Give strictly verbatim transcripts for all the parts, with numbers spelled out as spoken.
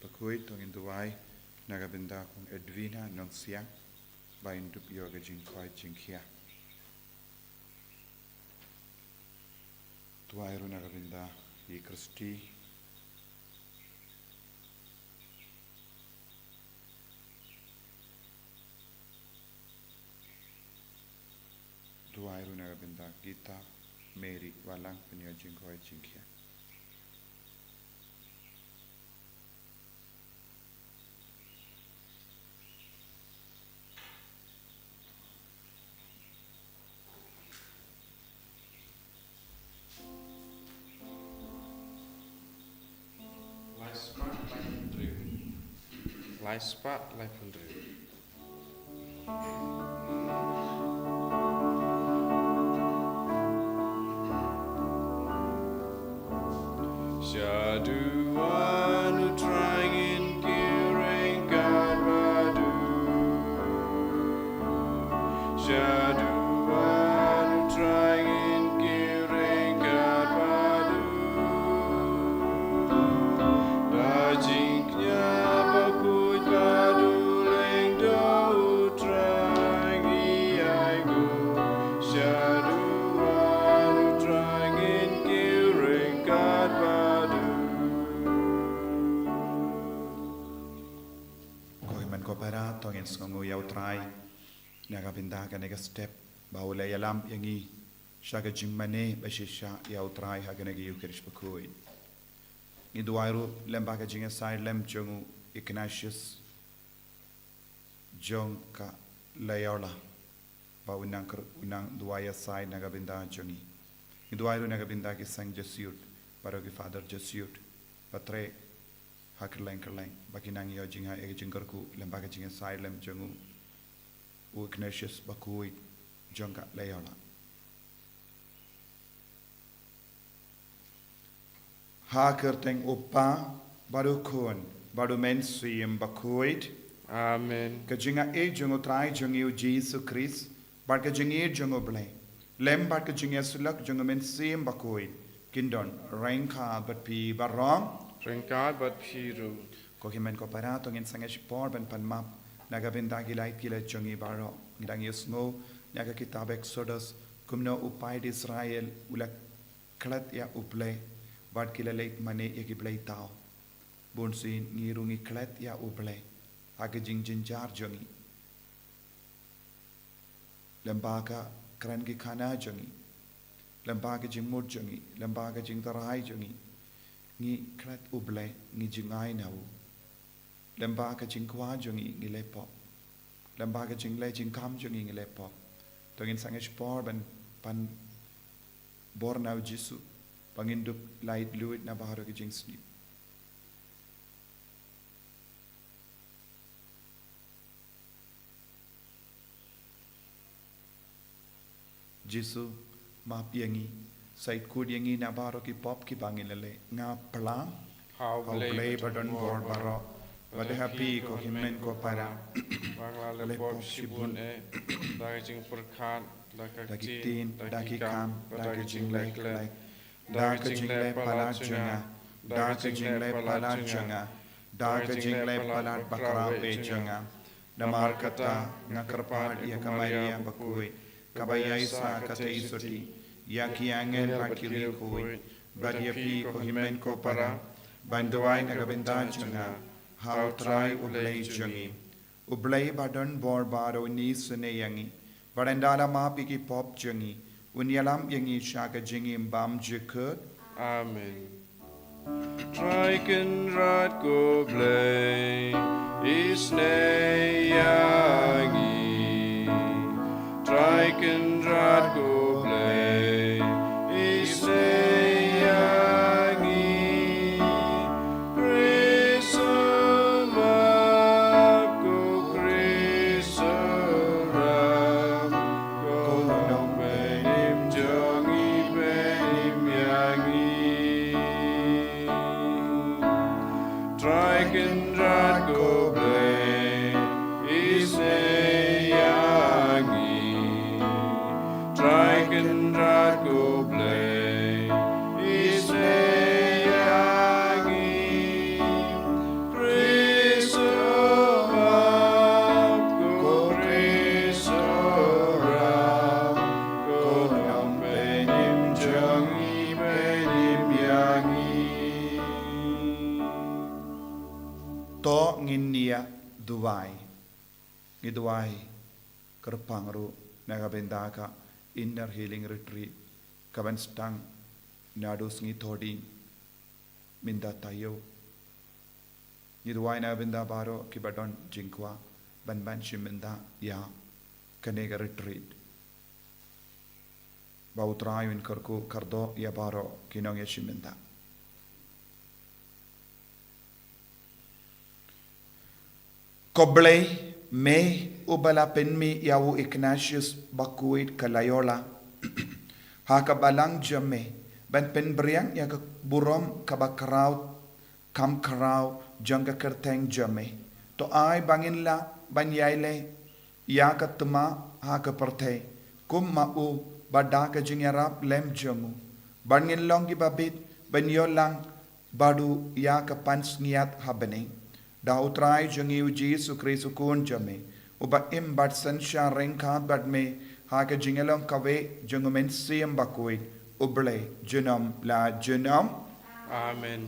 Bakhuid, to ngin duwai na ka bynta Kong Edwina Nongsiang ba in dup ïoh ka jingkoit jingkhiah. Duwai ruh na ka bynta i Christy. Duwai ruh na ka bynta Gita, Mary, Walang, pynïoh jingkoit jingkhiah. Lai spah, lai pynriew. Lai spah, lai pynriew. Shaduh wan u Trai, ngin kiew ryngkat bad u. Shaduh wan u Trai, ngin kiew ryngkat bad u. Da jingkñia bakhuid bad u lyngdoh u Trai ngi ai nguh. Shaduh wan u Trai, ngin kiew ryngkat bad u. Ko hynmen ko para, to ngin sngewnguh ïa u Trai na ka bynta kane ka step ba u la ïalam ïa ngi sha ka jingmane ba shisha ïa u Trai ha kane ka Eucharist bakhuid. Ngi duwai ruh lem bad ka jingïasaid lem jong u Ignatius jong ka Loyola ba u nang kr-, u nang duwai ïasaid na ka bynta jong ngi. Ngi duwai ruh na ka bynta ki seng Jesuit, baroh ki Father Jesuit ba trei ha kylleng kylleng ba ki nang ïoh jingaiei jingkyrkhu lem bad ka jingïasaid lem jong u, u Ignatius bakhuid jong ka Loyola. Ha ka kyrteng u Kpa bad u Khun bad u Mynsiem Bakhuid. Amen. Ka jingaiei jong u Trai jong ngi u Jisu Khrist bad ka jingïeit jong u Blei lem bad ka jingïasyllok jong u Mynsiem Bakhuid kin don ryngkat bad phi baroh. Ryngkat bad phi ruh. Ko hynmen ko para, to ngin sangeh shipor ban pan map na ka bynta ki lait ki lait jong ngi baroh. Ngi dang ïohsngew na ka kitab Exodus kumno u paid Israel u la klet ïa u Blei bad ki la leit mane ïa ki blei thaw. Bun sien ngi ruh ngi klet ïa u Blei ha ka jingjynjar jong ngi. Lem bad ka kren ki khana jong ngi, lem bad ka jingmut jong ngi, lem bad ka jingtharai jong ngi, ngi klet u Blei, ngi jngai na u. Lem bad ka jingkwah jong ngi, ngi leh pop. Lem bad ka jingleh jingkam jong ngi, ngi leh pop. To ngin sangeh shipor ban pan bor na u Jisu ba ngin dup lait luid na baroh ki jingsniew. Jisu, map ïa ngi, sa ïeit kut ïa ngi na baroh ki pop kiba ngi la leh. Nga pla ha u Blei ba don bor baroh bad ha phi ko hynmen ko para, ba nga la leh pop shibun eh, da ka jingpyrkhat, da ka ktien, da ki kam, da ka jingleh. Da ka jingleh palat jong nga, da ka jingleh palat jong nga, da ka jingleh palat bakhraw eh jong nga. Namar kata nga kyrpad ïa ka Maria bakhuid, kaba ïaisah katei sotti, ïa ki angel bad ki riewkhuid, bad ïa phi ko hynmen ko para, ban duwai na ka bynta jong nga ha u Trai u Blei jong ngi. U Blei ba don bor baroh un isynei ïa ngi bad ynda la map ïa ki pop jong ngi, un ïalam ïa ngi sha ka jingim bymjukut. Amen. Trai Kynrad ko Blei, isynei ïa ngi. Trai Kynrad ko Blei, isynei ïa ngi. Khrist u map, ko Khrist u ram, ko Nongpynim jong ngi, pynim ïa ngi. Trai Kynrad ko Blei, isynei Ngi duwai kyrpang ruh na ka bynta ka Inner Healing Retreat ka ban sdang naduh sngi Thohdieng mynta taïew. Ngi duwai na ka bynta baroh kiba don jingkwah ban ban shimbynta ïa kane ka retreat. Ba U Trai un kyrkhu kyrdoh ïa baroh ki nongïashimbynta. Ko Blei, me uba la pynmih ïa u Ignatius Bakhuid ka Loyola ha ka balang jong me, ban pynbriang ïa ka burom kaba khraw kham khraw jong ka kyrteng jong me, to ai ba ngin lah ban ïai leh ïa ka tma ha ka pyrthei kum ma u, ba da ka jingïarap lem jong u, ba ngin long kiba bit ban ïoh lang bad u ïa ka pansngiat ha bneng. Da U Trai jong ngi U Jisu Khrist U Khun jong me, uba im bad synshar ryngkat bad me ha ka jingïalong kawei jong U Mynsiem Bakhuid, U Blei junom la junom. Amen.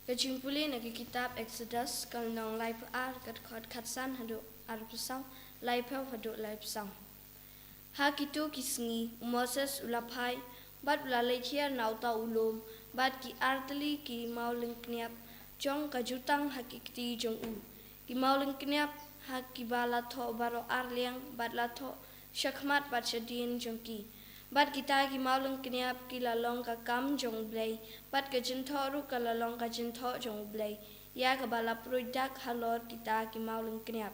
Ka jingpule na ka kitab Exodus, ka lynnong laiphew ar, ka dkhot khatsan haduh arphew saw, laiphew haduh laiphew saw. Ha kito ki sngi, u Moses u la phai, bad u la leit hiar na uta u lum, bad ki artylli ki mawlyngkniap jong ka jutang ha ki kti jong u. Ki mawlyngkniap ha kiba la thoh baroh ar liang, bad la thoh shakhmat bad shadien jong ki. Bad kita ki mawlyngkniap ki la long ka kam jong U Blei, bad ka jingthoh ruh ka la long ka jingthoh jong U Blei ïa kaba la pruid dak halor kita ki mawlyngkniap.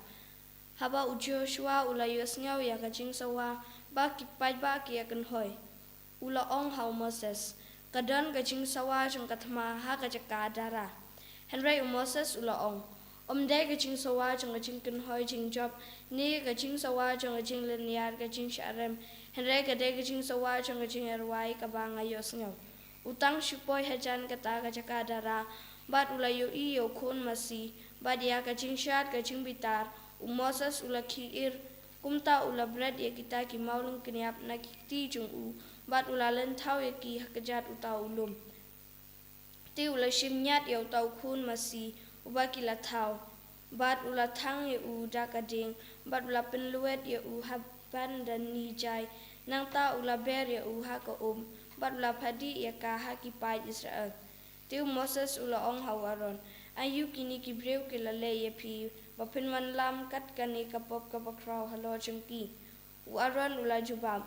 Haba u Joshua u la ïohsngew ïa ka jingsawa ba ki paidbah ki ïakynhoi, u la ong ha u Moses, ka don ka jingsawa jong ka thma ha ka jaka dara. Hynrei u Moses u la ong, ym dei ka jingsawa jong ka jingkynhoi jingjop, ne ka jingsawa jong ka jinglynñiar ka jingshah rem, hynrei ka dei ka jingsawa jong ka jingïarwai kaba nga ïohsngew. U tang shu poi hajan kata ka jaka dara, bad u la ïohi ïa u khun masi, bad ïa ka jingshad ka jingbitar, u Moses u la khih ir, kumta u la bret ïa kita ki mawlyngkniap na ki kti jong u, bad u la lynthaw ïa ki ha kjat uta u lum. Te u la shim ñiad ïa uta u khun masi, uba ki la thaw, bad u la thang ïa u da ka dieng, bad u la pynlwet ïa u ha ban da ni jai, nangta u la ber ïa u ha ka um, bad u la phadih ïa ka ha ki paid Israel. Te u Moses u la ong ha u Aaron, aïu kine ki briew ki la leh ïa phi, ba phin wanlam kat kane ka pop kaba khraw halor jong ki? U Aaron u la jubab,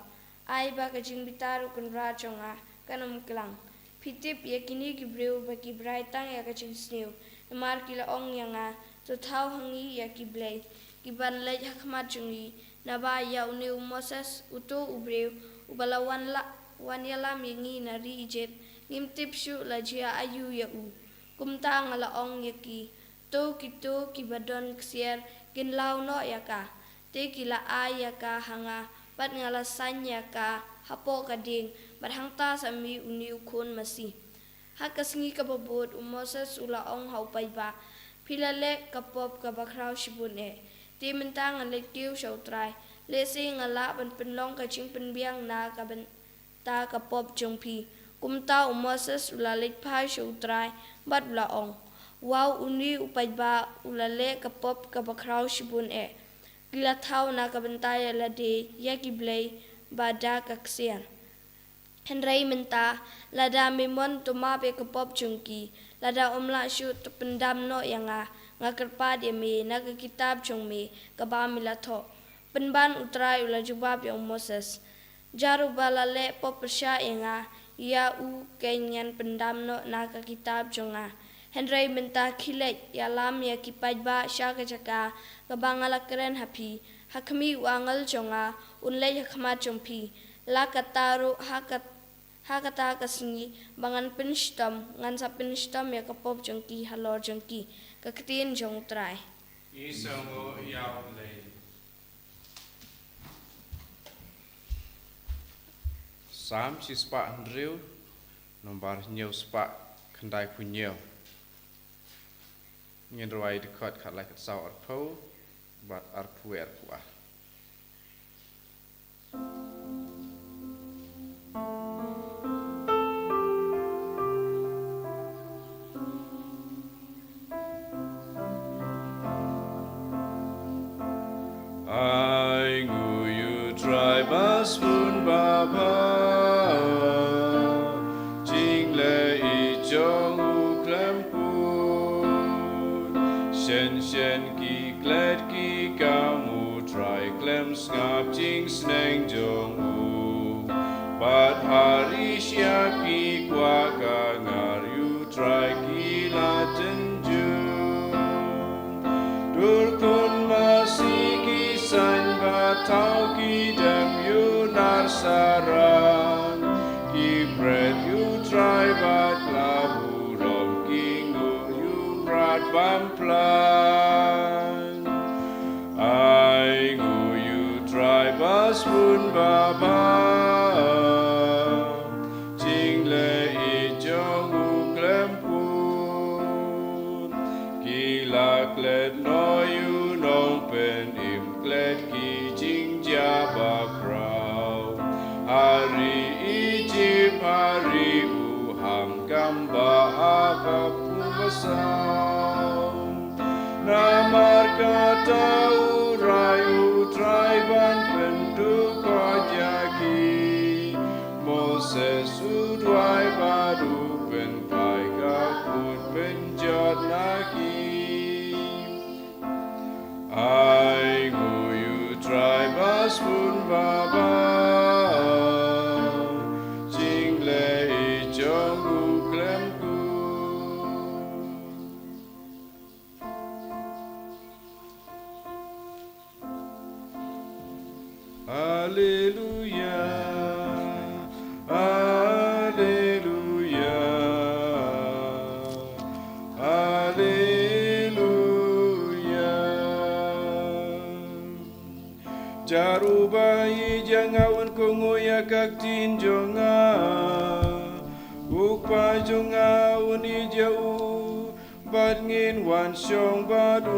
ai ba ka jingbitar U Kynrad jong nga kan ym klang. Phi tip ïa kine ki briew ba ki brai tang ïa ka jingsniew, namar ki la ong ïa nga, to thaw ha ngi ïa ki blei ki ban leit ha khmat jong ngi. Naba ïa une u Moses, uto u briew uba la wan la, wan ïalam ïa ngi na ri Ijipt, ngim tip shuh la jia aïu ïa u. Kumta nga la ong ïa ki, to kito kiba don ksiar kin law noh ïa ka. Te ki la ai ïa ka ha nga, bad nga la saiñ ïa ka hapoh ka dieng, bad hangta sa mih une u khun masi. Ha ka sngi kaba bud u Moses u la ong ha u paidbah, phi la leh ka pop kaba khraw shibun eh. Te mynta ngan leit kiew sha U Trai, lehse nga lah ban pynlong ka jingpynbiang na ka bynta ka pop jong phi. Kumta u Moses u la leit phai sha U Trai, bad u la ong, wow, une u paidbah u la leh ka pop kaba khraw shibun eh. Ki la thaw na ka bynta ïa lade ïa ki blei ba da ka ksiar. Hynrei mynta, lada me mon to map ïa ka pop jong ki, lada ym lah shuh to pyndam noh ïa nga, nga kyrpad ïa me na ka kitab jong me kaba me la thoh. Pynban U Trai u la jubab ïa u Moses, jar uba la leh pop pyrshah ïa nga, ïa u keiñ ngan pyndam noh na ka kitab jong nga. Hynrei mynta khie leit, ïalam ïa ki paidbah sha ka jaka kaba nga la kren ha phi. Ha khmih, u angel jong nga un leit ha khmat jong phi. La katta ruh, ha kat-, ha kata ka sngi ba ngan pynshitom, ngan sa pynshitom ïa ka pop jong ki halor jong ki. Ka ktien jong U Trai. Ngi sngewnguh ïa U Blei. Salm shispah hynriew, nombar hynñiew spah khyndaiphew hynñiew. Ngin rwai dkhot khatlai khatsaw arphew bad arphew wei arphew ar. jong u khlem kut. Shen shen ki klet ki kam, U Trai khlem sngap jingsneng jong u. Bad ha ri shyiap ki kwah ka ngar ïa U Trai ki la tynjuh. Dur khun masi ki saiñ ba thaw ki dem ïa u nar saran. Ki bret ïa U Trai bad la burom, ki nguh ïa u mrad bym plan. Ai nguh ïa U Trai ba sbun ba bha. Jingleh ïeit jong u khlem kut. Ki la klet noh ïa u Nongpynim, klet ki jingjia bakhraw. Ha ri Ijipt, ha ri u ham kam ba ha ka pung ba saw. Namar kata u rai U Trai ban pynduh ïa ki. Moses u duwai bad u pynphai, ka kut pynjot na ki. Ai nguh ïa U Trai ba sbun ba bha. Jingleh ïeit jong u khlem kut. Haleluya, haleluya, haleluya. Jar u Baieit ïa nga, un kohnguh ïa ka ktien jong nga. U Kpa jong nga un ïeit ïa u, bad ngin wan shong bad u.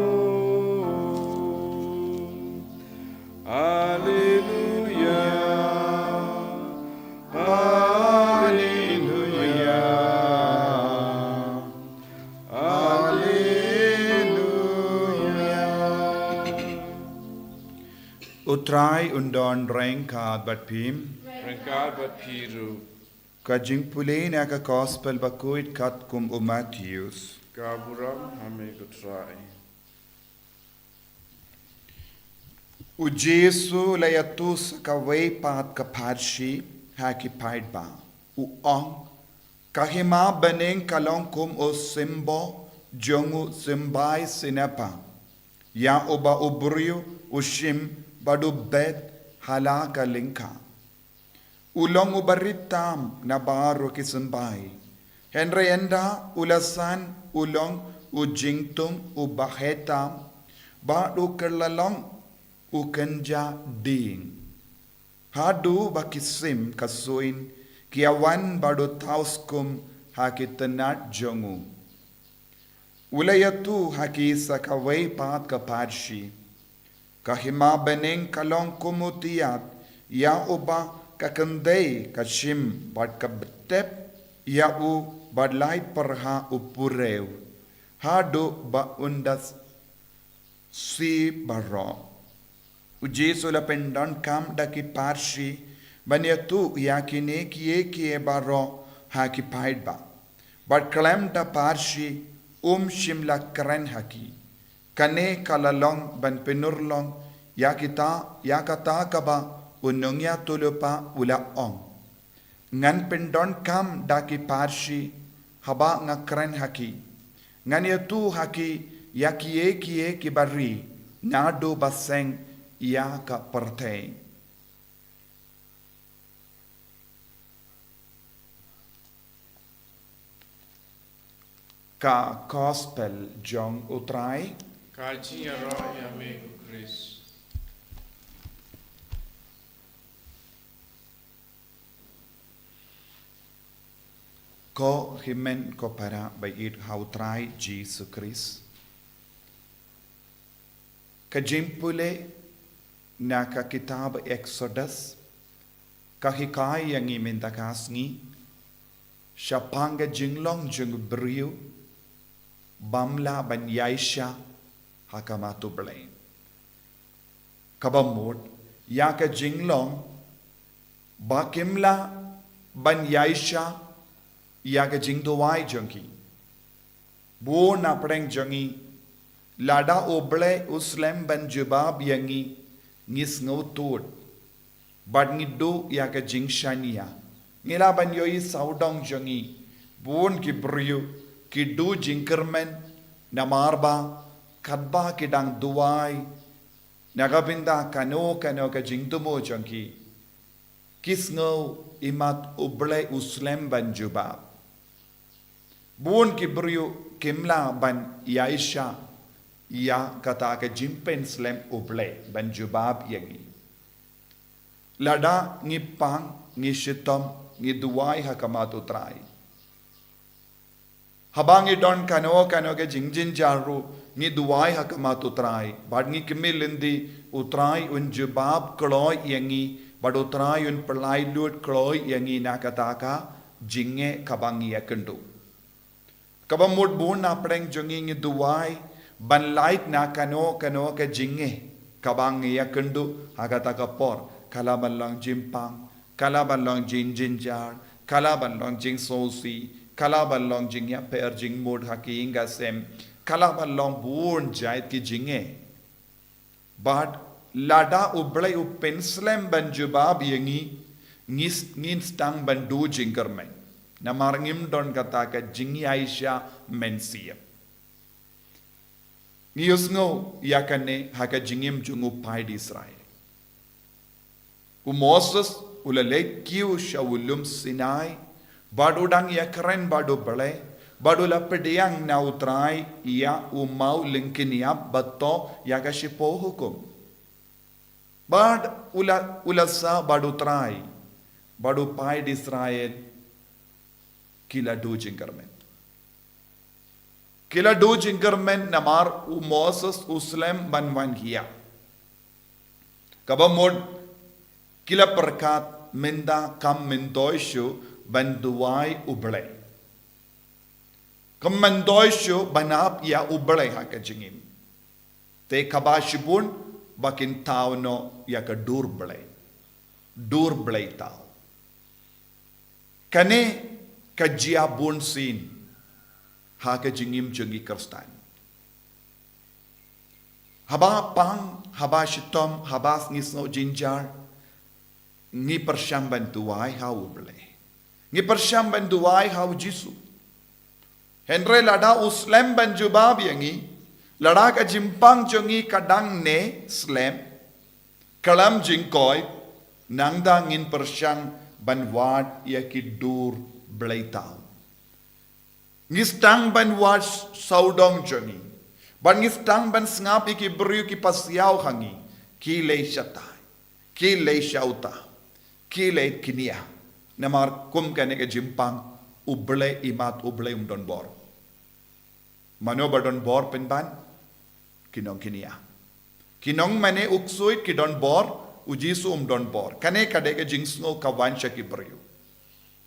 Haleluya. Haleluya. Haleluya. U Trai un don ryngkat bad phi. Ryngkat bad phi ruh. Ka jingpule na ka Gospel bakhuid katkum u Mathaios. Ka burom ha me ko Trai. U Jisu u la ïathuh sa kawei pat ka pharshi ha ki paidbah. U ong, ka hima bneng ka long kum u symbol jong u symbai synapang. Ïa uba u briew u shim bad u bet ha la ka lyngkha. U long uba rit tam na baroh ki symbai. Hynrei ynda u la san u long u jingthung uba heh tam, bad u kylla long u kynja dieng. Haduh ba ki sim ka suiñ ki ïawan bad u thaw skum ha ki tnat jong u. U la ïathuh ha ki sa kawei pat ka pharshi. Ka hima bneng ka long kum u tiat, ïa uba ka kynthei ka shim bad ka btep ïa u bad lai pyrha u purew. Haduh ba un da sih baroh. U Jisu u la pyndonkam da ki pharshi ban ïathuh ïa kine kiei kiei baroh ha ki paidbah. Bad khlem da pharshi um shym la kren ha ki. Kane ka la long ban pynurlong ïa kita, ïa kata kaba u nongïathuhlypa u la ong. Ngan pyndonkam da ki pharshi haba nga kren ha ki. Ngan ïathuh ha ki ïa kiei kiei kiba ri naduh ba seng ïa ka pyrthei. Ka Gospel jong u Trai. Ka jingïaroh ïa me ko Khrist. Ko hynmen ko para ba ïeit ha u Trai Jisu Khrist. Ka jingpule na ka kitab Exodus, ka hikai ïa ngi mynta ka sngi shaphang ka jinglong jong u briew bym lah ban ïaishah ha khmat u Blei. Kaba mut, ïa ka jinglong ba kim lah ban ïaishah ïa ka jingduwai jong ki. Bun na pdeng jong ngi, lada U Blei u slem ban jubab ïa ngi, ngi sngewthuh. Bad ngi duh ïa ka jingshaniah. Ngi lah ban ïohi sawdong jong ngi, bun ki briew ki duh jingkyrmen, namar ba katba ki dang duwai na ka bynta kano kano ka jingthmu jong ki, ki sngew imat U Blei u slem ban jubab. Bun ki briew kim lah ban ïaishah ïa kata ka jingpynslem U Blei ban jubab ïa ngi. Lada ngi pang, ngi shitom, ngi duwai ha khmat U Trai. Haba ngi don kano kano ka jingjynjar ruh, ngi duwai ha khmat U Trai. Bad ngi khmih lynti, U Trai un jubab kloi ïa ngi, bad U Trai un pynlait lut kloi ïa ngi na kata ka jingeh kaba ngi ïakynduh. Kaba mut bun na pdeng jong ngi ngi duwai ban lait na kano kano ka jingeh kaba ngi ïakynduh ha kata ka por, ka lah ban long jingpang, ka lah ban long jingjynjar, ka lah ban long jingsngewsih, ka lah ban long jingïapher jingmut ha ki ïing ki sem, ka lah ban long bun jait ki jingeh. Bad lada U Blei u pynslem ban jubab ïa ngi, ngi s-, ngin sdang ban duh jingkyrmen. Namar ngim don kata ka jingïaishah mynsiem. Ngi ïohsngew ïa kane ha ka jingim jong u paid Israel. U Moses u la leit kiew sha u lum Sinai, bad u dang ïakren bad U Blei, bad u la pdiang na U Trai ïa u maw lyngkniap bad to ïa ka shiphew hukum. Bad u la, u la sah bad U Trai, bad u paid Israel ki la duh jingkyrmen. Ki la duh jingkyrmen namar u Moses u slem ban wan hiar. Kaba mut ki la pyrkhat mynta kam myntoi shuh ban duwai U Blei. Kam myntoi shuh ban ap ïa U Blei ha ka jingim. Te kaba shibun ba kin thaw noh ïa ka dur blei. Dur blei thaw. Kane ka jia bun sien ha ka jingim jong ngi Khristan. Haba pang, haba shitom, haba ngi sngew jynjar, ngi pyrshang ban duwai ha U Blei. Ngi pyrshang ban duwai ha U Jisu. Hynrei lada u slem ban jubab ïa ngi, lada ka jingpang jong ngi ka dang ne slem, kyllum jingkoit, nangta ngin pyrshang ban wad ïa ki dur blei thaw. Ngi sdang ban wad sawdong jong ngi. Bad ngi sdang ban sngap ïa ki briew ki pasiaw ha ngi. Ki leit shatai. Ki leit sha uta. Ki leit kñia. Namar kum kane ka jingpang, U Blei, imat U Blei um don bor. Mano ba don bor pynban? Ki nongkñia. Ki nongmane u ksuid ki don bor, U Jisu um don bor. Kane ka dei ka jingsngew ka wan sha ki briew.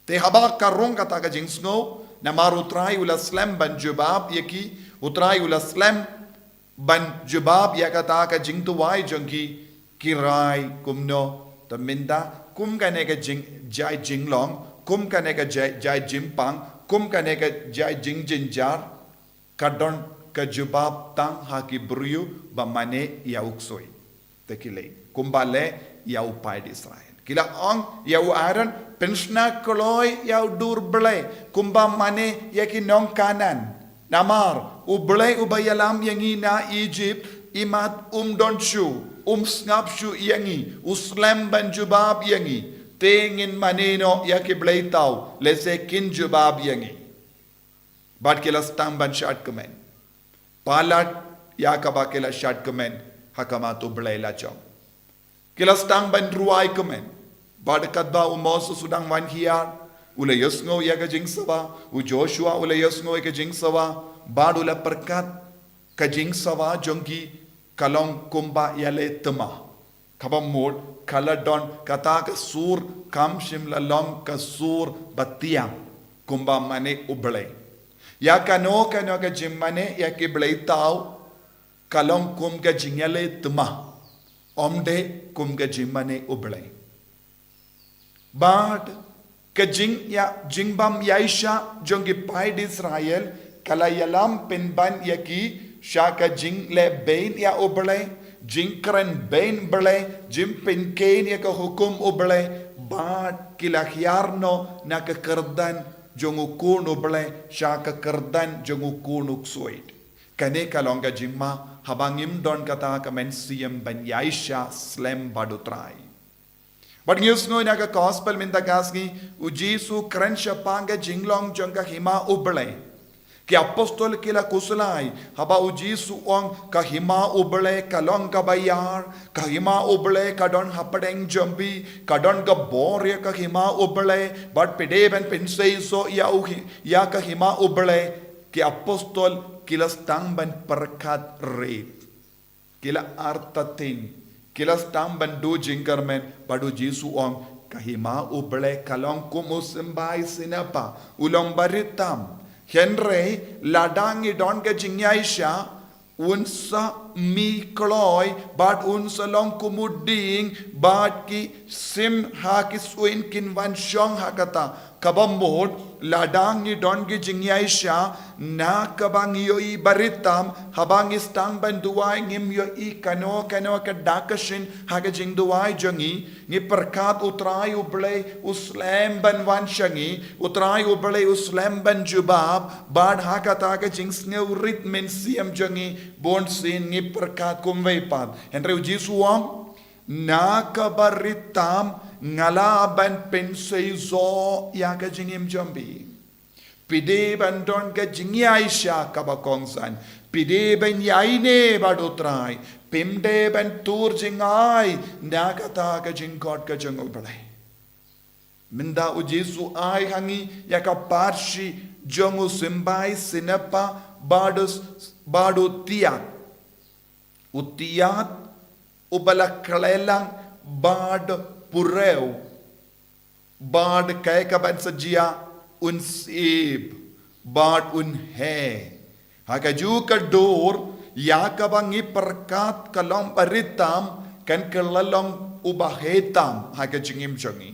Te haba ka rung kata ka jingsngew, namar U Trai u la slem ban jubab ïa ki, U Trai u la slem ban jubab ïa kata ka jingduwai jong ki, ki rai kumno, te mynta, kum kane ka jing, jai jinglong, kum kane ka jai, jai jingpang, kum kane ka jai jingjynjar, ka don ka jubab tang ha ki briew ba mane ïa u ksuid. Te ki leit kumba leh ïa u paid Israel. Ki la ong ïa u Aaron, pynshna kloi ïa u dur blei kumba mane ïa ki nong Kanaan. Namar U Blei uba ïalam ïa ngi na Ijipt, imat um don shuh, um sngap shuh ïa ngi, u slem ban jubab ïa ngi. Te ngin mane noh ïa ki blei thaw, lehse kin jubab ïa ngi. Bad ki la sdang ban shad kmen. Palat ïa kaba ki la shad kmen ha khmat U Blei la jong. Ki la sdang ban rwai kmen. Bad katba u Moses u dang wan hiar, u la ïohsngew ïa ka jingsawa, u Joshua u la ïohsngew ïa ka jingsawa, bad u la pyrkhat ka jingsawa jong ki ka long kumba ïaleh thma. Kaba mut ka la don kata ka sur kam shym la long ka sur ba thiang kumba mane U Blei. Ïa kano kano ka jingmane ïa ki blei thaw ka long kum ka jingïaleh thma. Ym dei kum ka jingmane U Blei. Bad Ka jingïa, jingbym ïaishah jong ki paid Israel, ka la ïalam pynban ïa ki sha ka jingleh beiñ ïa U Blei, jingkren beiñ Blei, jingpynkhein ïa ka hukum U Blei, bad ki la hiar noh na ka kyrdan jong u khun U Blei sha ka kyrdan jong u khun u ksuid. Kane ka long ka jingma haba ngim don kata ka mynsiem ban ïaishah slem bad U Trai. Bad ngi ïohsngew na ka gospel mynta ka sngi, U Jisu u kren shaphang ka jinglong jong ka hima U Blei. Ki apostol ki la khuslai haba U Jisu u ong ka hima U Blei ka long kaba ïar, ka hima U Blei ka don hapdeng jong phi, ka don ka bor ïa ka hima U Blei, bad phi dei ban pynseisoh ïa u hi-, ïa ka hima U Blei. Ki apostol ki la sdang ban pyrkhat rit. Ki la artatien, ki la sdang ban duh jingkyrmen, bad U Jisu u ong ka hima U Blei ka long kum u symbai sinapa, u long barit tam. Hynrei lada ngi don ka jingïaishah, un sa mih kloi, bad un sa long kum u dieng, bad ki sim ha ki suiñ kin wan shong ha kata. Kaba mut, lada ngi don ki jingïaishah, na kaba ngi ïohi barit tam, haba ngi sdang ban duwai ngim ïohi kano kano ka dak ka shin ha ka jingduwai jong ngi, ngi pyrkhat U Trai U Blei u slem ban wan sha ngi, U Trai U Blei u slem ban jubab, bad ha kata ka jingsngew rit mynsiem jong ngi, bunsien ngi pyrkhat kumwei pat. Hynrei U Jisu u ong, na kaba rit tam nga lah ban pynseisoh ïa ka jingim jong phi. Phi dei ban don ka jingïaishah kaba kongsan. Phi dei ban ïaineh bad U Trai. Phim dei ban tur jngai na kata ka jingkhot ka jong U Blei. Mynta U Jisu u ai ha ngi ïa ka parshi jong u symbai sinapa bad u s-, bad u tiat. U tiat uba la khleh lang bad purew, bad kaei kaban sa jia, un syep bad un heh. Ha kajuh ka dur, ïa kaba ngi pyrkhat ka long barit tam, kan kylla long uba heh tam ha ka jingim jong ngi.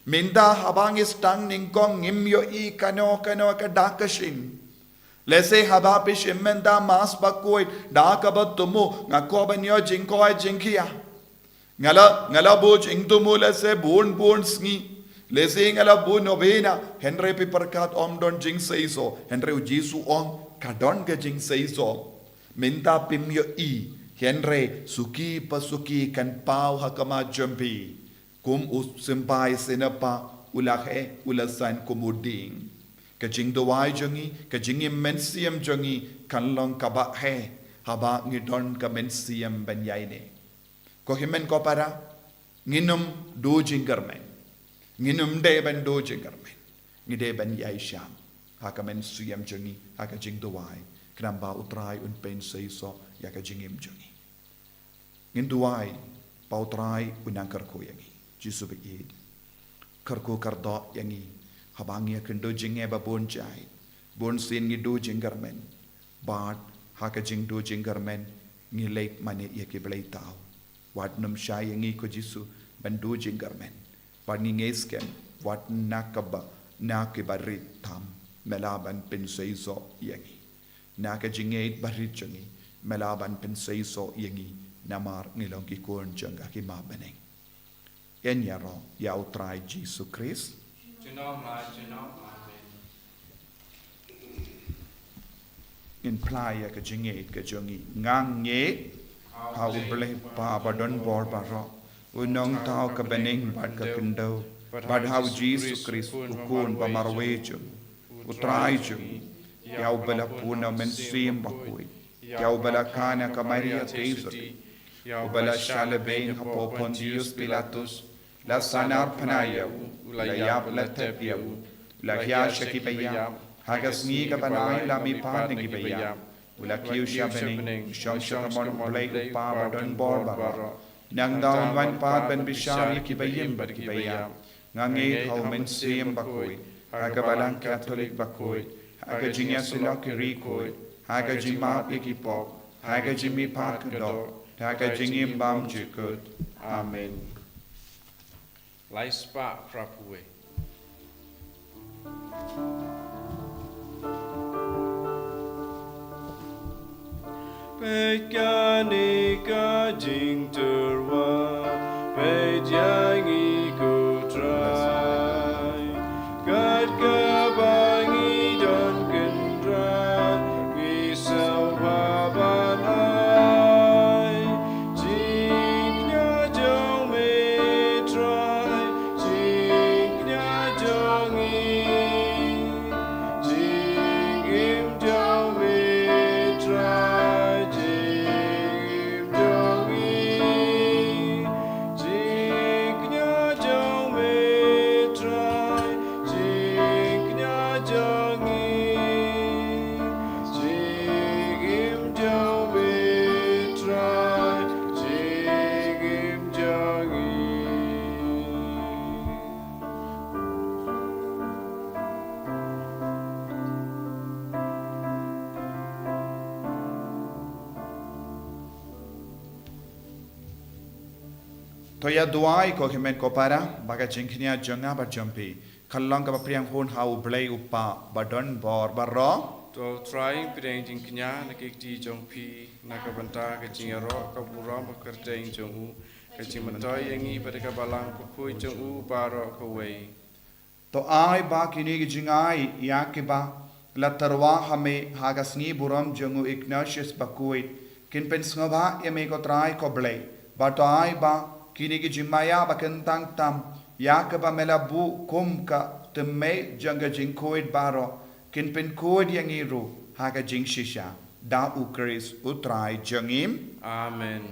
Mynta haba ngi sdang nyngkong ngim ïohi kano kano ka dak ka shin. Lehse haba phi shim mynta Mass bakhuid, da kaba thmu, nga kwah ban ïoh jingkoit jingkhiah. Nga la, nga la buh jingthmu lehse bun bun sngi. Lehse nga la buh novena, hynrei phi pyrkhat ym don jingseisoh, hynrei U Jisu u ong ka don ka jingseisoh. Mynta phim ïohi, hynrei suki pa suki kan paw ha khmat jong phi. Kum u symbai sinapa u la heh, u la san kum u dieng. Ka jingduwai jong ngi, ka jingim mynsiem jong ngi, kan long kaba heh, haba ngi don ka mynsiem ban ïaineh. Ko hynmen ko para, ngin ym duh jingkyrmen. Ngin ym dei ban duh jingkyrmen. Ngi dei ban ïaishah ha ka mynsiem jong ngi, ha ka jingduwai. Khnang ba U Trai un pynseisoh ïa ka jingim jong ngi. Ngin duwai ba U Trai un nang kyrkhu ïa ngi. Jisu baieit, kyrkhu kyrdoh ïa ngi haba ngi ïakynduh jingeh ba bun jait. Bunsien ngi duh jingkyrmen. Bad ha ka jingduh jingkyrmen ngi leit mane ïa ki blei thaw. Wat nym shah ïa ngi ko Jisu ban duh jingkyrmen. Bad ngi ngeit skhem wat na kaba, na kiba rit tam me lah ban pynseisoh ïa ngi. Na ka jingngeit barit jong ngi me lah ban pynseisoh ïa ngi, namar ngi long ki khun jong ka Hima Bneng. Ïaroh ïa U Trai Jisu Khrist. Junom la junom. Amen. Ngin phla ïa ka jingngeit ka jong ngi. Nga ngeit ha U Blei Kpa badonbor baroh, U Nongthaw ka bneng bad ka khyndew, bad ha U Jisu Khrist U Khun ba marwei jong U Trai jong ngi, ïa uba la pun da U Mynsiem Bakhuid, ïa uba la kha na ka Maria theisotti, ïa uba la shah lehbeiñ hapoh Pontius Pilatus, la sahnarphna ïa u, u la ïap, la tep ïa u, u la hiar sha kiba ïap, ha ka sngi kaba lai u la mihpat na kiba ïap, u la kiew sha bneng, u shong sha ka mon U Blei U Kpa badonbor baroh. Nangta un wan pat ban bishar ïa kiba im bad kiba ïap. Nga ngeit ha U Mynsiem Bakhuid, ha ka Balang Katholik bakhuid, ha ka jingïasyllok ki riewkhuid, ha ka jingmap ïa ki pop, ha ka jingmihpat ka doh, ha ka jingim bymjukut. Amen. Lai spah phra phew wei. Peit kane ka jingtyrwa, peit ïa ngi ko Trai. Kat kaba ngi don kynrad, ngi sngewbha ban ai jingkñia jong me Trai, jingkñia jong ngi. Jingim jong me Trai, jingim jong ngi. Jingkñia jong me Trai, jingkñia jong ngi. Jingim jong me Trai, jingim jong ngi. To ïa duwai ko hynmen ko para, ba ka jingkñia jong nga bad jong phi kan long kaba pdiang hun ha U Blei U Kpa ba don bor baroh. To U Trai pdiang jingkñia na ki kti jong phi na ka bynta ka jingïaroh ka burom ka kyrteng jong u, ka jingmyntoi ïa ngi bad ka balang bakhuid jong u baroh kawei. To ai ba kine ki jingai ïa kiba la tyrwa ha me ha ka sngi burom jong u Ignatius Bakhuid kin pynsngewbha ïa me ko Trai ko Blei, bad to ai ba kine ki jingmaïa ba kyntang tam ïa kiba me la buh kum ka tymmei jong ka jingkhuid baroh kin pynkhuid ïa ngi ruh ha ka jingshisha, da U Khrist U Trai jong ngi. Amen.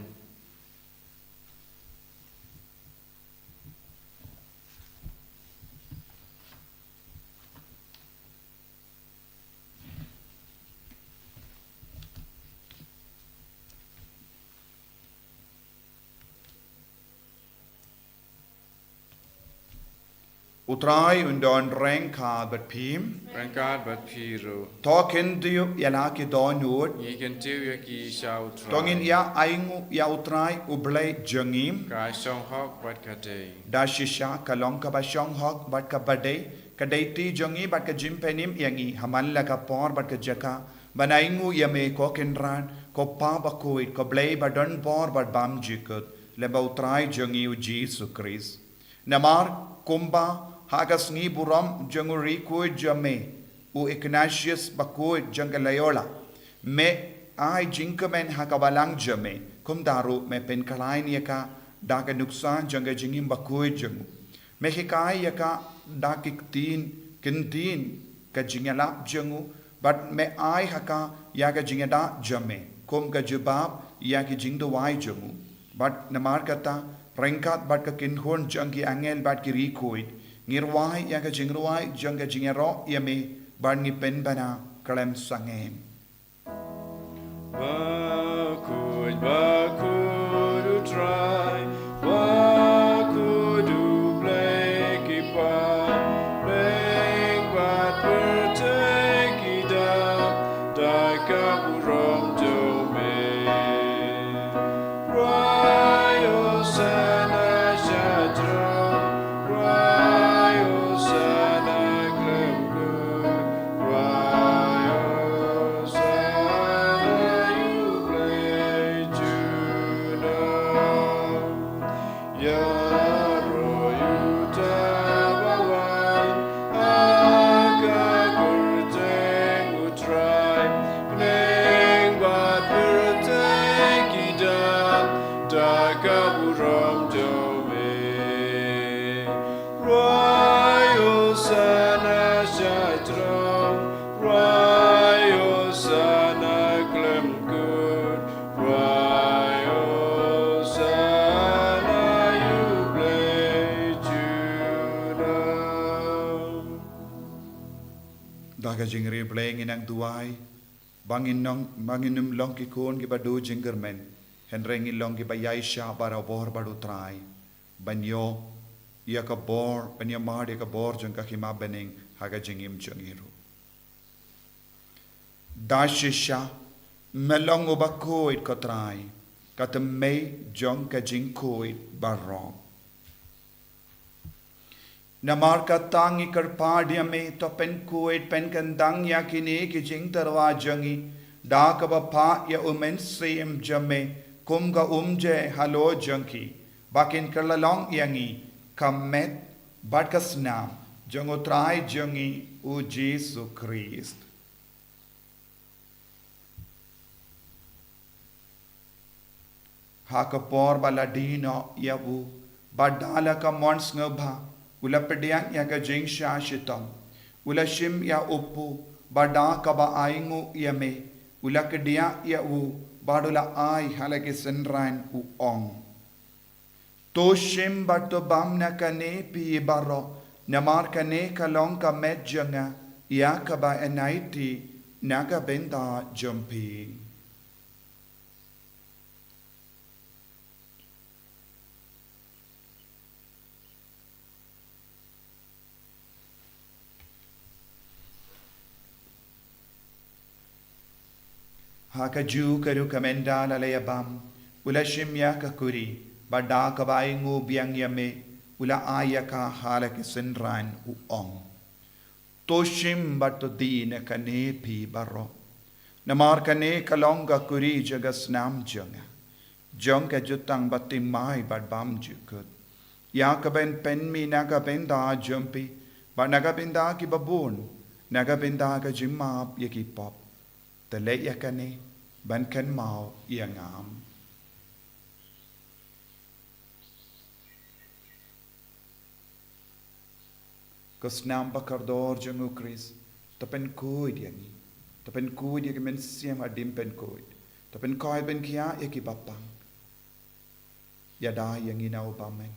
U Trai un don ryngkat bad phi. Ryngkat bad phi ruh. To kyntiew ïa la ki dohnud. Ngi kyntiew ïa ki sha U Trai. To ngin ïa ainguh ïa U Trai U Blei jong ngi. Ka shong hok bad ka dei. Da shisha ka long kaba shong hok bad kaba dei, ka dei ti jong ngi bad ka jingpynim ïa ngi ha man la ka por bad ka jaka ban ainguh ïa me ko Kynrad, ko Pa Bakhuid, ko Blei ba don bor bad bymjukut, lyngba U Trai jong ngi U Jisu Khrist. Namar kumba ha ka sngi burom jong u riewkhuid jong me, u Ignatius Bakhuid jong ka Loyola, me ai jingkmen ha ka balang jong me, kumta ruh me pynkhlaiñ ïa ka da ka nuksa jong ka jingim bakhuid jong u. Me hikai ïa ka da ki ktien, kyntien ka jingïalap jong u, bad me ai ha ka ïa ka jingïada jong me kum ka jubab ïa ki jingduwai jong u. Bad namar kata, ryngkat bad ka kynhun jong ki angel bad ki riewkhuid, ngi rwai ïa ka jingrwai jong ka jingïaroh ïa me, bad ngi pynbna khlem sangeh. Bakhuid, bakhuid U Trai, bakhuid U Blei ki paidbah, bad pyrthei ki dap da ka burom jong me. Rwai Hosana sha throne, rwai Hosana khlem kut, rwai Hosana ïa U Blei junom. Ïaroh uta ba wan ha ka kyrteng U Trai, bneng bad pyrthei ki dap da ka burom jong me. Rwai Hosana sha throne, rwai Hosana khlem kut, rwai Hosana ïa U Blei junom. Da ka jingriewblei ngin nang duwai ba ngin long, ba ngin ym long ki khun kiba duh jingkyrmen, hynrei ngin long kiba ïaishah barabor bad U Trai, ban ïoh ïa ka bor, ban ïamar ïa ka bor jong ka hima bneng ha ka jingim jong ngi ruh. Da shisha, me long uba khuid ko Trai, ka tymmei jong ka jingkhuid baroh. Namar kata ngi kyrpad ïa me, to pynkhuid pynkyndang ïa kine ki jingtyrwa jong ngi da kaba phah ïa u Mynsiem jong me, kum ka umje halor jong ki, ba kin kylla long ïa ngi ka met bad ka snam jong u Trai jong ngi u Jisu Khrist. Ha ka por ba la die noh ïa u, bad da la ka mon sngewbha, u la pdiang ïa ka jingshah shitom, u la shim ïa u pu, bad da kaba ainguh ïa me, u la kdiah ïa u, bad u la ai ha la ki synran, u ong: To shim bad to bam na kane phi baroh, namar kane ka long ka met jong nga, ïa kaba yn aiti na ka bynta jong phi. Ha kajuh ka ruh ka mynda la la ïa bam, u la shim ïa ka kuri, bad da kaba ainguh biang ïa me, u la ai ïa ka ha la ki synran, u ong: To shim bad to die na kane phi baroh, namar kane ka long ka kuri jong ka snam jong nga, jong ka jutang ba thymmai bad bymjukut, ïa kaba yn pynmih na ka bynta jong phi bad na ka bynta kiba bun, na ka bynta ka jingmap ïa ki pop. To leh ïa kane ban kynmaw ïa nga. Ka snam ba kordor jong u Khrist, to pynkhuid ïa ngi, to pynkhuid ïa ki mynsiem haduh pynkhuid, to pynkhuid pynkhiah ïa kiba pang. Ïada ïa ngi na u bymman.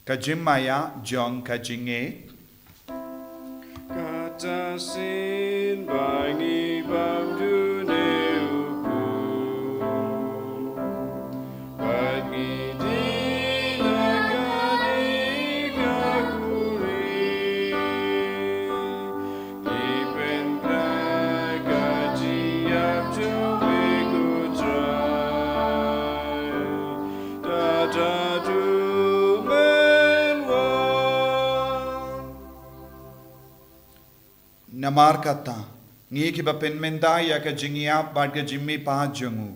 Ka jingmaïa jong ka jingngeit. Kata shisien ba ngi bam dune u pu, bad ngi die na kane ka kuri. Ngi pynkylla ka jingïap jong me ko Trai, da ta duh mynwai. Namar kata, ngi kiba pynmynta ïa ka jingïap bad ka jingmihpat jong u,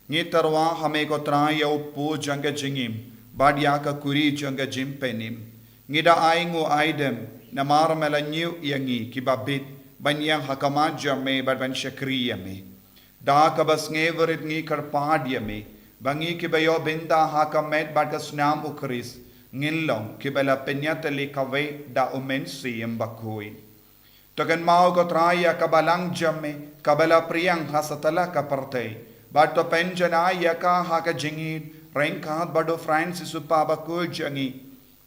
ngi tyrwa ha me ko Trai ïa u pu jong ka jingim, bad ïa ka kuri jong ka jingpynim. Ngi da ainguh aidem, namar me la ñiew ïa ngi kiba bit ban ïeng ha khmat jong me bad ban shakri ïa me. Da kaba sngewrit ngi kyrpad ïa me, ba ngi kiba ïoh bynta ha ka met bad ka snam u Khrist, ngin long kiba la pynïatylli kawei da u Mynsiem Bakhuid. To kynmaw ko Trai ïa ka balang jong me, kaba la phriang ha satlak ka pyrthei, bad to pynjanai ïa ka ha ka jingïeit, ryngkat bad u Francis u Papa bakhuid jong ngi,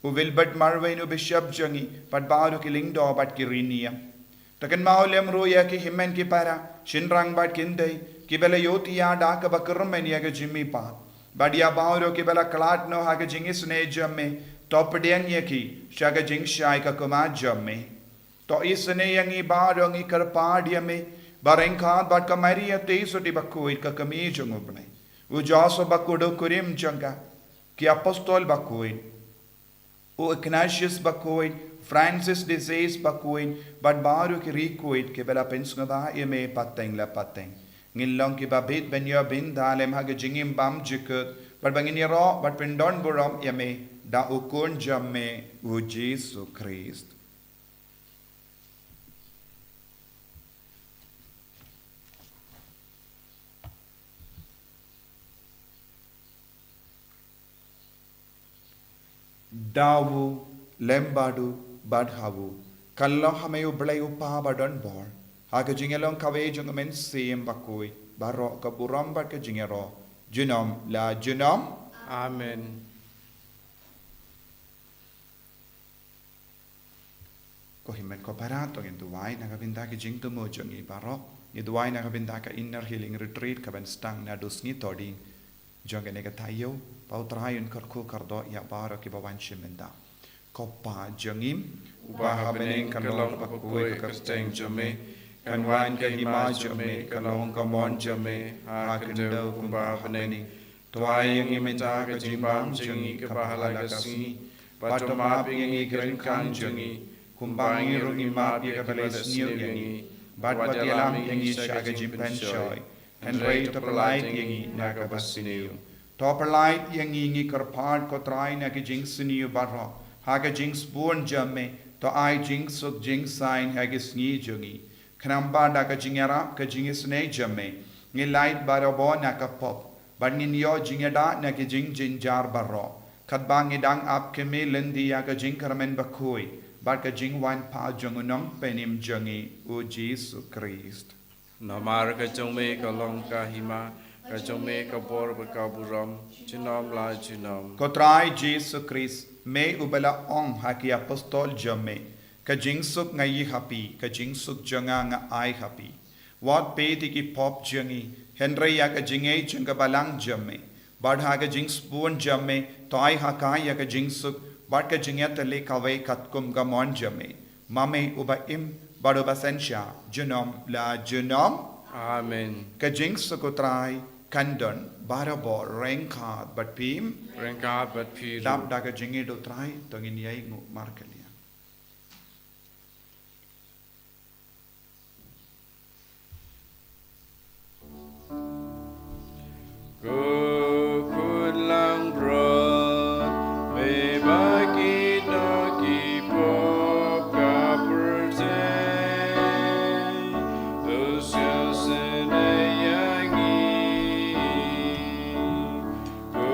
u Wilbert Marwein u Bishop jong ngi, bad baroh ki lyngdoh bad ki riewniam. To kynmaw lem ruh ïa ki hynmen ki para, shynrang bad khyndai, kiba la ïohthiah da kaba kyrmen ïa ka jingmihpat, bad ïa baroh kiba la khlad noh ha ka jingisynei jong me, to pdiang ïa ki sha ka jingshai ka khmat jong me. To isynei ïa ngi baroh, ngi kyrpad ïa me, ba ryngkat bad ka Maria Theisotti bakhuid ka kmie jong u Blei, u Joseph bakhuid u kurim jong ka, ki apostol bakhuid, u Ignatius bakhuid, Francis de Sales bakhuid, bad baroh ki riewkhuid kiba la pynsngewbha ïa me pateng la pateng, ngin long kiba bit ban ïoh bynta lem ha ka jingim bymjukut, bad ba ngin ïaroh bad pyndonburom ïa me da u Khun jong me u Jisu Khrist. Da u, lem bad u, bad ha u, kan long ha me U Blei U Kpa badonbor, ha ka jingïalong kawei jong U Mynsiem Bakhuid, baroh ka burom bad ka jingïaroh, junom la junom. Amen. Ko hynmen ko para, to ngin duwai na ka bynta ki jingthmu jong ngi baroh. Ngi duwai na ka bynta ka Inner Healing Retreat kaban sdang naduh sngi Thohdieng jong kane ka taïew, ba U Trai un kyrkhu kyrdoh ïa baroh kiba wan shim bynta. Ko Pa jong ngi uba ha bneng, kan long bakhuid ka kyrteng jong me. Kan wan ka hima jong me, kan long ka mon jong me, ha ka khyndew kumba ha bneng. To ai ïa ngi mynta ka jingbam jong ngi kaba ha la ka sngi. Bad to map ïa ngi ki ryngkang jong ngi, kumba ngi ruh ngi map ïa kiba la sniew ïa ngi. Bad wat ïalam ïa ngi sha ka jingpynshoi, hynrei to pyllait ïa ngi na kaba sniew. To pyllait ïa ngi, ngi kyrpad ko Trai, na ki jingsniew baroh, ha ka jingsbun jong me, to ai jingsuk jingsaiñ ha ki sngi jong ngi. Khnang ba da ka jingïarap ka jingisynei jong me, ngin lait barabor na ka pop, bad ngin ïoh jingïada na ki jingjynjar baroh. Katba ngi dang ap kmie lynti ïa ka jingkyrmen bakhuid bad ka jingwan pat jong u Nongpynim jong ngi, u Jisu Khrist. Namar ka jong me ka long ka hima, ka jong me ka bor bad ka burom, junom la junom. Ko Trai Jisu Khrist, me uba la ong ha ki apostol jong me, ka jingsuk nga ïoh ha phi, ka jingsuk jong nga nga ai ha phi. Wat peit ïa ki pop jong ngi, hynrei ïa ka jingngeit jong ka balang jong me. Bad ha ka jingsbun jong me, to ai ha ka ïa ka jingsuk bad ka jingïatylli kawei katkum ka mon jong me. Ma me uba im bad uba synshar junom la junom. Amen. Ka jingsuk u Trai kan don barabor ryngkat bad phi. Ryngkat bad phi ruh. Dap da ka jingïeit u Trai, to ngin ïai nguh markylliang. Ko khun langbrot, me ba ki noh ki pop ka pyrthei, to sngewsynei ïa ngi. Ko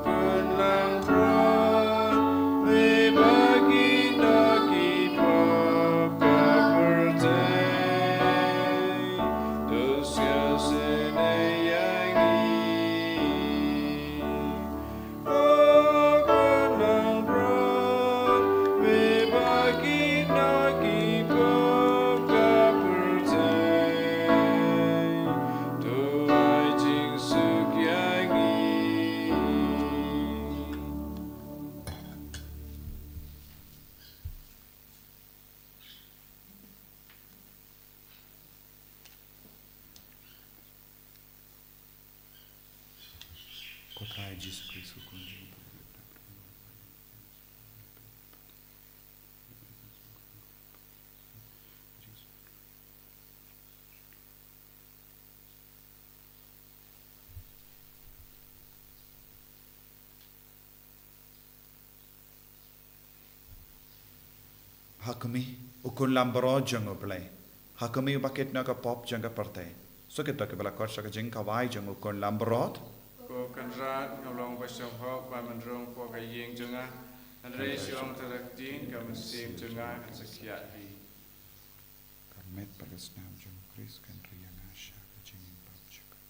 khun langbrot, me ba ki noh ki pop ka pyrthei, to sngewsynei ïa ngi. Ko khun langbrot, me ba ki noh ki pop ka pyrthei, to ai jingsuk ïa ngi. Ko Trai Jisu Khrist, ko Khun jong u Blei. Ha khmih, u Khun langbrot jong u Blei. Ha khmih, uba kit noh ka pop jong ka pyrthei. Sa kito kiba la khot sha ka jingkhawai jong u Khun langbrot. Ko Kynrad, nga long ba shong hok ban pynrung hapoh ka ïing jong nga, hynrei shu ong tang da ka ktien, ka mynsiem jong nga kan sa khiah hi. Ka met bad ka snam jong u Khrist kan ri ïa nga sha ka jingim pop jong nga.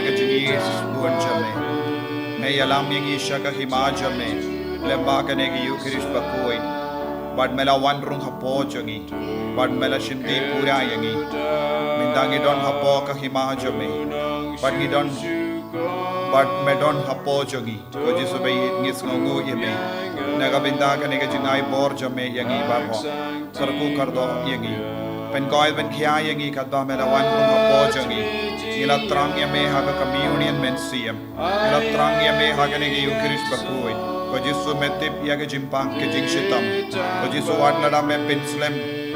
ka jingïeit bun jong me. Me ïalam ïa ngi sha ka hima jong me lyngba kane ka Ïukharist bakhuid. Bad me la wan rung hapoh jong ngi. Bad me la shim dih pura ïa ngi. Mynta ngi don hapoh ka hima jong me. Bad ngi don, bad me don hapoh jong ngi. Ko Jisu ba ïeit, ngi sngewnguh ïa me na ka bynta kane ka jingai bor jong me ïa ngi baroh. Kyrkhu kyrdoh ïa ngi. Pynkoit pynkhia ïa ngi katba me la wan rung hapoh jong ngi. Ngi la thrang ïa me ha ka communion mynsiem. Ngi la thrang ïa me ha kane ka Ïukharist bakhuid. Ko Jisu, me tip ïa ka jingpang ka jingshitom. Ko Jisu, wat lada me pynslem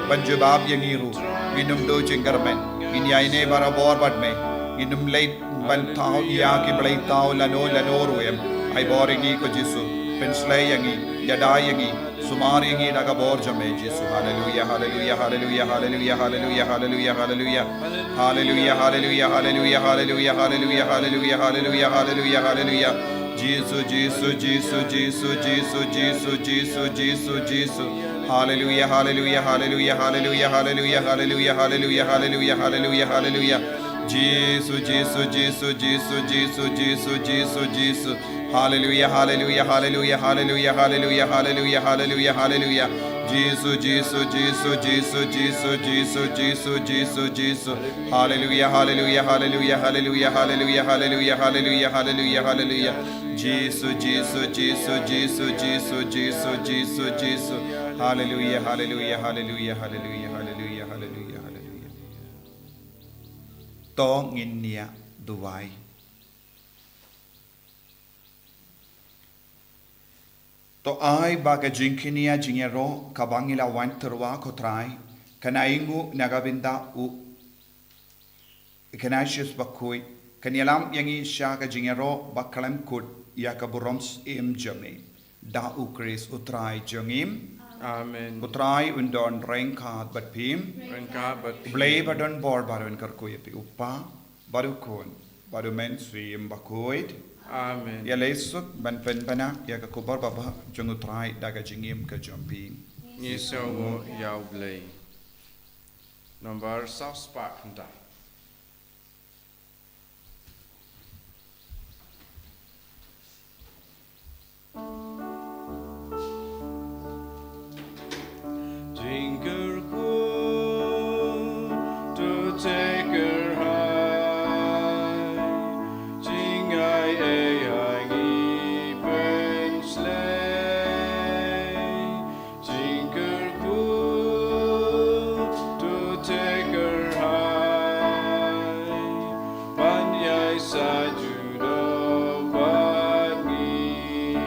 ban jubab ïa ngi ruh, ngin ym duh jingkyrmen. Ngin ïaineh barabor bad me. Ngin ym leit ban thaw ïa ki blei thaw lano lano ruh em. Ai bor ïa ngi ko Jisu. Pynslei ïa ngi, ïada ïa ngi, sumar ïa ngi da ka bor jong me Jisu. Haleluya, haleluya, haleluya, haleluya, haleluya, haleluya, haleluya. Haleluya, haleluya, haleluya, haleluya, haleluya, haleluya, haleluya, haleluya, haleluya. Jisu, Jisu, Jisu, Jisu, Jisu, Jisu, Jisu, Jisu. Haleluya, haleluya, haleluya, haleluya, haleluya, haleluya, haleluya, haleluya, haleluya, haleluya. Jisu, Jisu, Jisu, Jisu, Jisu, Jisu, Jisu. Haleluya, haleluya, haleluya, haleluya, haleluya, haleluya, haleluya, haleluya. Jisu, Jisu, Jisu, Jisu, Jisu, Jisu, Jisu, Jisu, Jisu. Haleluya, haleluya, haleluya, haleluya, haleluya, haleluya, haleluya, haleluya, haleluya. Jisu, Jisu, Jisu, Jisu, Jisu, Jisu, Jisu, Jisu. Haleluya, haleluya, haleluya, haleluya, haleluya, haleluya, haleluya. To ngin ïa duwai. To ai ba ka jingkñia jingïaroh kaba ngi la wan tyrwa ko Trai, kan ai nguh na ka bynta u Ignatius bakhuid, kan ïalam ïa ngi sha ka jingïaroh ba khlem kut ïa ka burom syiem jong me. Da u Khrist u Trai jong ngi. Amen. U Trai un don ryngkat bad phi. Ryngkat bad phi. U Blei ba don bor ba un kyrkhu ïa phi, u Kpa, bad u Khun, bad u Mynsiem Bakhuid. Amen. Ïa leit suk ban pynbna ïa ka khubor babha jong u Trai da ka jingim ka jong phi. Ngi sngewnguh ïa u Blei. Number saw spah khyndai. Jingkyrkhu to take her high. Jingai ei ha ngi pynslei. Jingkyrkhu to take her high. Ban ïai sa junom bad ngi.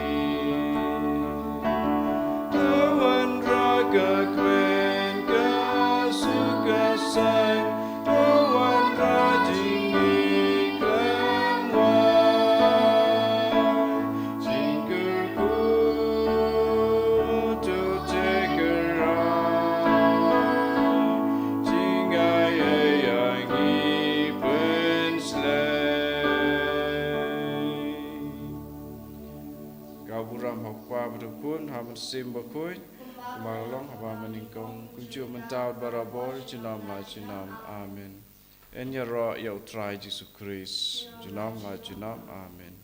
To wanrah ka kmen ka suk ka saiñ. To wanrah jingmih khlem wai. Jingkyrkhu to take her high. Jingai ei ha ngi pynslei. Ka burom ha u Kpa bad u Khun, ha u Mynsiem Bakhuid, kumba la long haba mynnyngkong, kumjuh mynta bad barabor, junom la junom. Amen. Ngin ïaroh ïa u Trai Jisu Khrist, junom la junom. Amen.